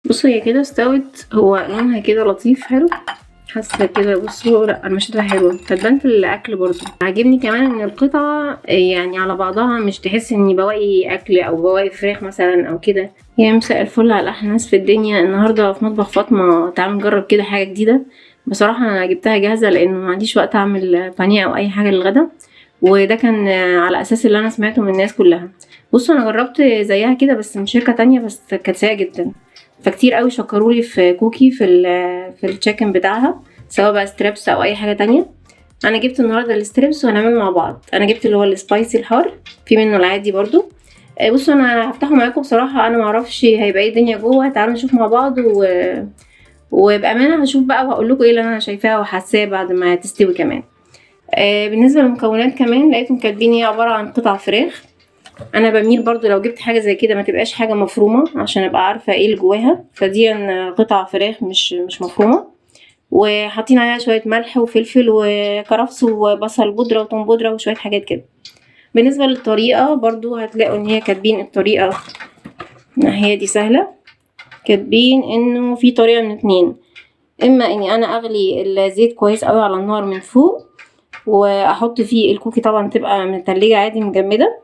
بصوا هي كده استوت، هو لونها كده لطيف حلو، حاسه كده. بصوا لا قرمشتها حلوة، هتبان في الاكل برضو. عاجبني كمان ان القطعة يعني على بعضها، مش تحس اني بواقي اكل او بواقي فراخ مثلا او كده. يا مساء الفل على احلى ناس في الدنيا. النهارده في مطبخ فاطمة تعالوا نجرب كده حاجة جديدة. بصراحة انا جبتها جاهزة لانه ما عنديش وقت اعمل بانيه او اي حاجة للغدا، وده كان على اساس اللي انا سمعته من الناس كلها. بصوا انا جربت زيها كده بس من شركة تانية، بس كانت سيئه جدا، فكتير قوي شكرولي في كوكي في ال chicken بتاعها، سواء بقى strips او اي حاجة تانية. انا جبت النهارده ال strips وهنعمله مع بعض. انا جبت اللي هو ال spicy الحار، في منه العادي برضو. بصوا انا هفتحه معاكم، بصراحة انا معرفش هيبقى ايه الدنيا جوه، تعالوا نشوف مع بعض وبامانه هشوف بقى وهقول لكم ايه اللي انا شايفاه وحاساه بعد ما تستوي كمان. بالنسبة للمكونات كمان لقيتهم كاتبين هي عبارة عن قطع فراخ. انا بميل برضو لو جبت حاجة زي كده ما تبقاش حاجة مفرومه عشان ابقى عارفه ايه اللي جواها، فدي قطع فراخ مش مفرومه، وحاطين عليها شوية ملح وفلفل وكرفس وبصل بودره وثوم بودره وشوية حاجات كده. بالنسبة للطريقة برضو هتلاقوا ان هي كاتبين الطريقة، هي دي سهلة، كاتبين انه في طريقه من اتنين، اما اني انا اغلي الزيت كويس قوي على النار من فوق واحط فيه الكوكي، طبعا تبقى من التلاجة عادي مجمده،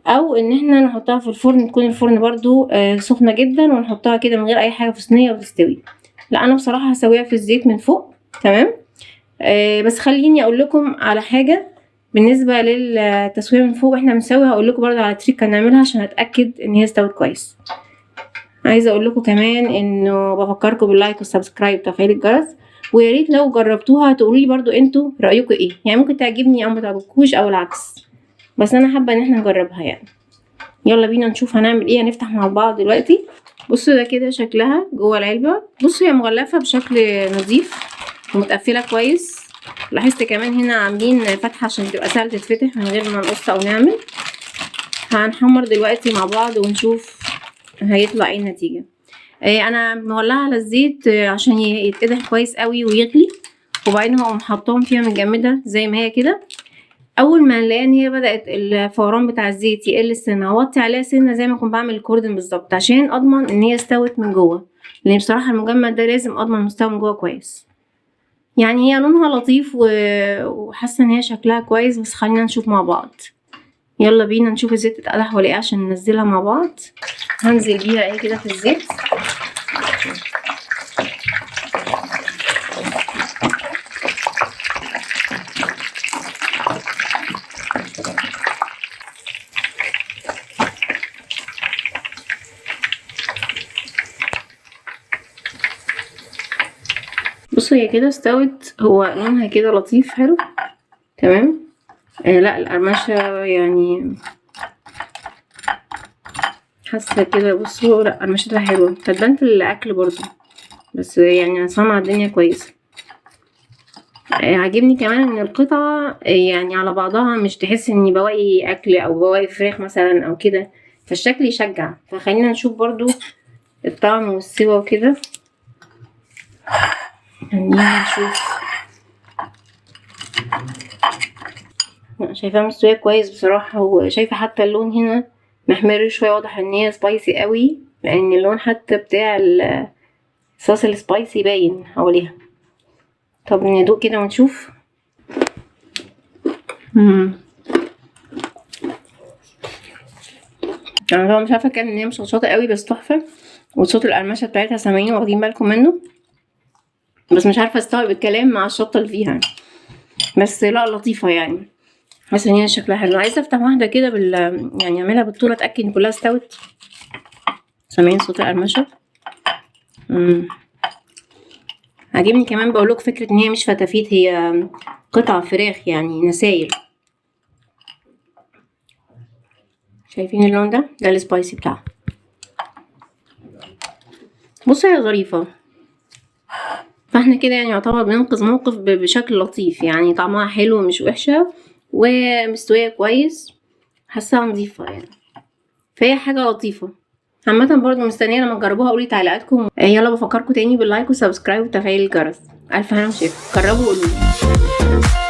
او ان احنا نحطها في الفرن، تكون الفرن برضو سخنة جدا، ونحطها كده من غير اي حاجة في صينية وتستوي. لا انا بصراحة هسويها في الزيت من فوق، تمام. بس خليني اقول لكم على حاجة بالنسبة للتسويه من فوق واحنا بنسوي، هقول لكم برضو على تريكه نعملها عشان اتاكد ان هي استوت كويس. عايزه اقول لكم كمان انه بفكركم بال like وال subscribe وتفعيل الجرس، ويا ريت لو جربتوها تقولوا لي برضو انتوا رايكم ايه، يعني ممكن تعجبني او ما تعجبكوش او العكس، بس انا حابة ان احنا نجربها يعني. يلا بينا نشوف هنعمل ايه، هنفتح مع بعض دلوقتي. بصوا ده كده شكلها جوه العلبة. بصوا هي مغلفه بشكل نظيف ومتقفله كويس. لاحظت كمان هنا عاملين فتحه عشان تبقى سهلة تتفتح من غير ما نقص او نعمل. هنحمر دلوقتي مع بعض ونشوف هيطلع ايه النتيجة. انا مولعه على الزيت عشان يتقدح كويس قوي ويغلي، وبعدين هقوم حطاهم فيها متجمده زي ما هي كده. اول ما نلاقي ان هي بدات الفوران بتاع الزيت يقل السنة، هوطي عليها سنة زي ما كنت بعمل الكوردن بالظبط عشان اضمن ان هي استوت من جوه، لان بصراحة المجمد ده لازم اضمن مستوى من جوه كويس. يعني هي لونها لطيف وحاسه ان هي شكلها كويس، بس خلينا نشوف مع بعض. يلا بينا نشوف الزيت اتقدح ولا ايه عشان ننزلها مع بعض. هنزل بيها ايه كده في الزيت. بصوا هي كده استوت، هو لونها كده لطيف حلو، تمام. لا القرمشه يعني حاسه كده. بصوا لا قرمشتها حلوة، هتبان في الاكل برضو، بس يعني انا سامعه الدنيا كويسة. عاجبني كمان ان القطعة يعني على بعضها، مش تحس اني بواقي اكل او بواقي فراخ مثلا او كده، فالشكل يشجع. فخلينا نشوف برضو الطعم والسوا وكده، خلينا نشوف. شايفاها مستوية كويس بصراحة، وشايفه حتى اللون هنا محمر شوية، واضح ان هي spicy قوي لان اللون حتى بتاع الصوص ال spicy باين حواليها. طب ندوق كده ونشوف. انا طبعا مش عارفه اتكلم ان هي مشطشطه قوي، بس تحفة، وصوت القرمشه بتاعتها سامعين واخدين بالكم منه، بس مش عارفه استوعب الكلام مع الشطه اللي فيها، بس لا لطيفة يعني، حاسه ان هي شكلها حلو. عايزه افتح واحدة كده يعني اعملها بالطول اتاكد ان كلها استوت. سامعين صوت القرمشه؟ عاجبني كمان، بقول لكم فكرة ان هي مش فتافيت، هي قطع فراخ يعني نسايل. شايفين اللون ده؟ ده ال spicy بتاعها. بصوا هي ظريفة، فاحنا كده يعني يعتبر بننقذ موقف بشكل لطيف، يعني طعمها حلو مش وحشة ومستويه كويس، حاساها نظيفة يعني، فهي حاجة لطيفة. عامة برضو مستنيه لما تجربوها قولي تعليقاتكم. يلا بفكركم تاني بال like وال subscribe وتفعيل الجرس. الف هنا وشفا، جربوا وقولولي.